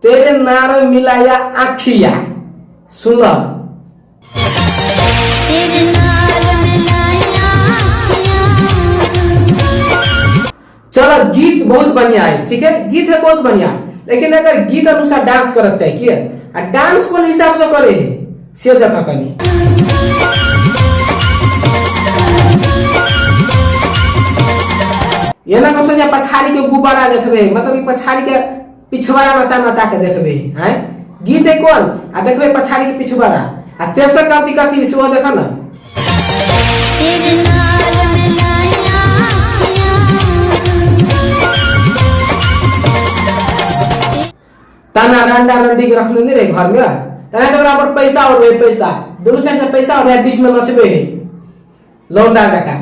तेरे नार मिलाया आखिया। सुन। तेरे नाल मिलाया आखियां। चलो गीत बहुत बढ़िया है, ठीक है, गीत है बहुत बढ़िया, लेकिन अगर गीत अनुसार डांस करक चाही की आ डांस कोन हिसाब से करे है से देख कनी। एना कसो जे पछाड़ी के गुब्बारा देखबे, मतलब ई पछाड़ी के पिछवाड़ा नचा नचा के देखबे हैं। गीत है कोन आ देखबे पछाड़ी के पिछवाड़ा। आ तेसर गलती कथी सेहो देख न। तेरे नाल मिलाया आखियां। तना रंडा रंडी के रखने नहीं रहे घर में, तना तो ओकरा पर पैसा और रहे, पैसा दोनों साइड से पैसा और रहे, बीच में नचबे है लौंडा जका।